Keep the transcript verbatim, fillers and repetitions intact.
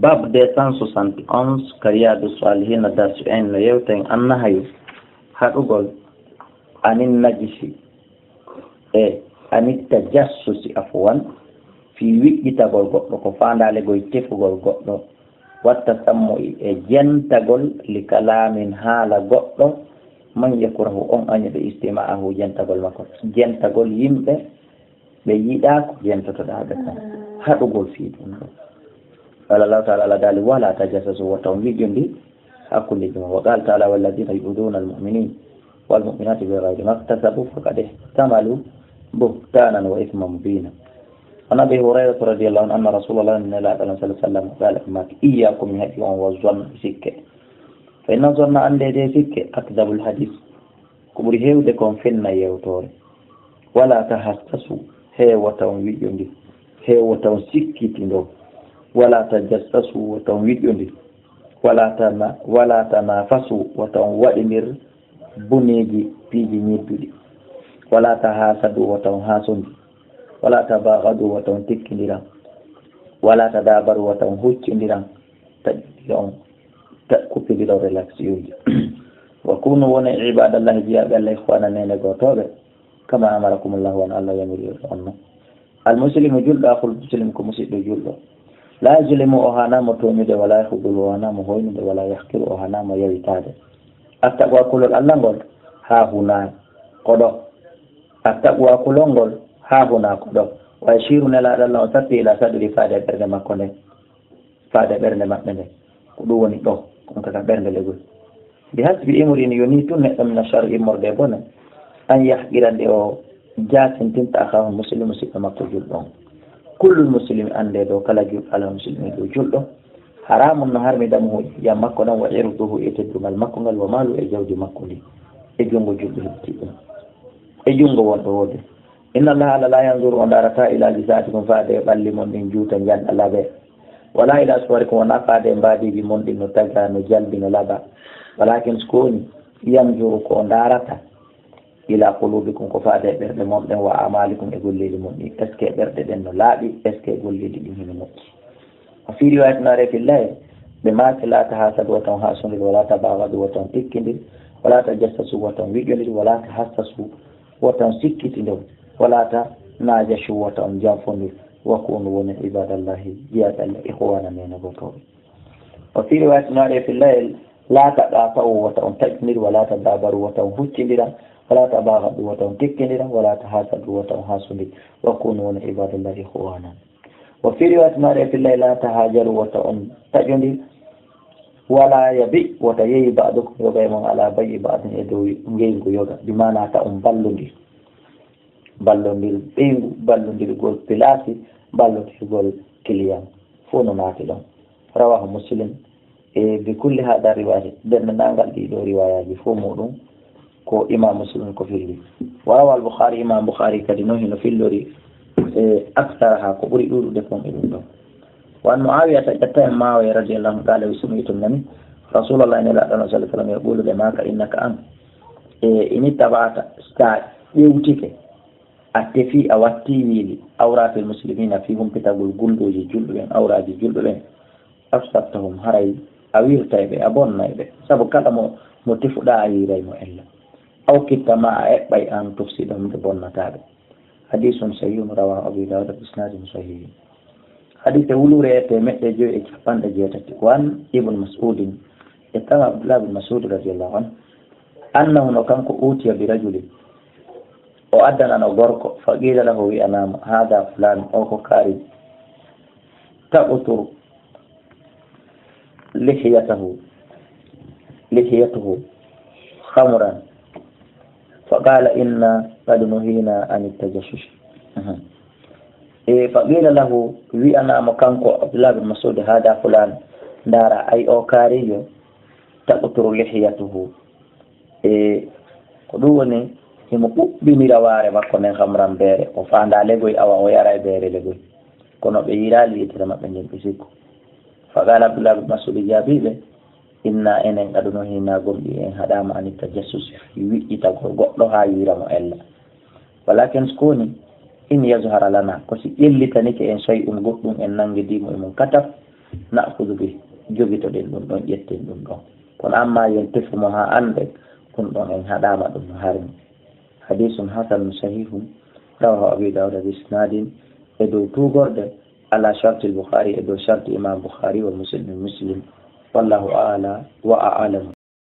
Bab deux cent soixante et onze, ka Riyadu Salihina, darsu en, no yewta en annahayu haɗugol anin najisi e anit tajassusi, afwan, fii wiƴƴitagol goɗɗo, ko faandaale goy tefugol goɗɗo, watta sammo'i e jentagol li kalaamin haala goɗɗo, man yakurahu, on añuɗo istima'ahu, jentagol makko, jentagol yimɓe ɓe yiɗaa ko jentotoɗaa ɓe kon, haɗugol fii ɗum ɗo. Qala Allahu ta'ala, Allah daali, "Wala tajassasu, wota on wiƴƴondi hakkundeji mon." Wa qala ta'ala, "Walladhina yu'dhuna al-mu'minina wal mu'minati bighayri maktasabu faqad ihtamalu buhtanan wa ithman mubina." An Abi Hurayrata radiyallahu anhu, anna Rasulallah, Nelaaɗo Allah sallallahu alaihi wasallam, qala, maaki, "Iyyakum, mi haɗi on, wa zann, sikke. Fa inna zanna, annde de sikke, akdhabul hadith, ko ɓuri heewde kon fenna yewtoore. Wala tahassasu, he wota on wiƴƴondi, he wota on sikkitindo. Wala tajassasu, wota on wiƴƴondi. Wala tana-, wala tanafasu, wota on waɗindir buneeji piiji ñidduɗi. Wala tahasadu, wota on hasondi. Wala tabaghadu, wota on tikkindiran. Wala tadabaru, wota on huccindiran." Taƴƴi on, ta-, kuppidi ɗon relax yonki. "Wa kunu, wone, ibadallahi, jiyaaɓe Allah, ikhwana, neene gootooɓe. Kama amarakumullahu, wano Allah yamiri on non. Al muslimu, julɗo, akhul muslim, ko musiɗɗo julɗo. La yazlimu, o haanaa mo tooñude, wala yakhdhulu, o haanaa mo hoynude, wala yahqiru, o haanaa mo yawitaade. Attaqwa, kulol Allah ngol, ha huna, ko ɗo. Attaqwa, kulol ngol, ha huna, ko ɗo." Wa yashiru, Nelaaɗo Allah on sappi, ila sadri, faade ɓernde makko nden. Faade ɓernde maɓɓe nden. Ko ɗum woni ɗo, kon kaka ɓernde legol. "Bi hasbi imri'in," yoni tun neɗɗo, "mina sharri," immorde e bone, "an yahqira," nde o jaakintinta, "akhahu muslim," musiɗɗo makko julɗo on. "Kullul muslimi," annde ɗo kala julɗo, "ala muslimi," dow julɗo, "haramun," no harmi, "damuhu," ƴiiƴam makko ɗam, "wa irduhu," e teddungal makko ngal, "wa maaluhu," e jawdi makko ndi, e junngo julɗo heɓti ɗum, e junngo wonɗo wode. "Inna Allaha, Allah, la yanzuru," o ndaarataa, "ila ajsadikum," faade e ɓalli mon ɗin juuta njanɗa laɓe, "wala ila suwarikum," wonaa faade e mbaadiiji mon ɗin no taga, no jalbi, no laɓa. "Walakin," ko woni, "yanzuru," ko o ndaarata, "ila qulubikum," ko faade e ɓerɗe mon ɗen, "wa a'malikum," e golleeli mon ɗin. Est-ce que ɓerɗe ɗen no laaɓi? Est-ce que golleeli ɗin hino moƴƴi? Wa fi riwayatin, no ari e fillere, ɓe maaki, "La tahasadu," wota on hasondir, "wala tabaghadu," wota on tikkindir, "wala tajassasu," wota on wiƴƴondir, "wala tahassasu," wota on sikkitindir, "wala tanajashu," wota on janfondir, "wa kunu," wonen, "ibadallahi," jiyaaɓe Allah, "ikhwana," neene gootooɓe. Wa fi riwayatin, no ari e fillere, "La taqata'u," wota on taƴƴondir, "wala tadabaru," wota on huccindiran, "wala tabaghadu," wota on tikkindiran, "wala tahasadu," wota on hasondir, "wa kunu," wonen, "ibadallahi, ikhwana." Wa fi riwayatin, no ari e fillere, "La tahajaru," wota on taƴondir, "wala yabi," wota yeeyi, "ba'dukum," yoga e mon, "ala bay'i ba'din," e dow ngeyngu yoga, bi maana ta on ballondir, ballondir ɓeyngu, ballondirgol pilaasi, ballondirgol kiliyan, fof no naati ɗon. Rawahu Muslim. E bi kulli hada riwayat, denndaangal ɗii ɗoo riwayaaji fof muɗum ko Imam Muslim ko filli. Wa rawa al-Bukhari, Imam Bukhari kadi noon hino fillori, e, aktharaha, ko ɓuri ɗuuɗude kon e ɗum ɗoo. Wa an Muawiyata, ƴetta e Muawiya radiyallahu anhu, qala, wi, sami'tu, nani Rasulallah, Nelaaɗo Allah sallallahu alaihi wasallam, yaqulu, ɓe maaka, innaka, an, e, in ittaba'ta, sa ƴewtike, a tefi, a watti wiili, awratil muslimina, fii humpitagol gunndooji julɓe ɓen, awraaji julɓe ɓen, afsadtahum, haray a wirtay ɓe, a bonnay ɓe. Sabu kala mo, mo tefuɗaa, a yiiray mo ella. Aw kitta, maa a eɓɓay an tufsidahum, ɓe bonnataa ɓe. Hadiisun sahihun, rawaahu Abu Daawuda bi isnaadin sahihin. Hadiise wuluure teemeɗɗe joy e capanɗe jeetati. Wa an Ibn Mas'udin, e kan Abdullah bin Mas'ud radiyallahu anhu, annahu, no kanko, utiya bi rajulin, o addanano gorko, fa qila lahu, wi'anaama, hada fulan, o ko kaari, taqtur lihiyatahu, lihiyatuhu khamran, fa qala, inna qad nuhina an tajassus. Mhm. E, fa qila lahu, wi'anaama kanko Abdullah bin Mas'ud, hada fulan, ndaara, ay o kaarijo, taqturu lihiyatuhu. E, ko ɗum woni, himo ɓuɓɓinira waare makko nden khamran, beere, o faandaa legoy, awa o yara e beere legoy. Kono ɓe yiiraali yettere maɓɓe nden, ɓe sikku. Fa qala Abdullah bin Mas'ud, jaabii ɓe, inna, enen, qad nuhina, gomɗii en haɗaama, an tajassus, fii wiƴƴitagol goɗɗo haa yiira mo ella. Walakin, ko woni, in yazhara lana, ko si ƴellitanike en shay'un, goɗɗum, en nanngidii mo e mum kataf, نأخذ به, jogitoɗen ɗum ɗon, ƴetten ɗum ɗon. Kono amma yo en tefu mo haa annde, ɗum ɗon en haɗaama ɗum no harmi. حديث حسن صحيح, رواه أبو داود بإسناد, e dow tuugorde, على شرط البخاري, e dow sharti Imam Bukhari, ومسلم, Muslim. والله أعلى وأعلم.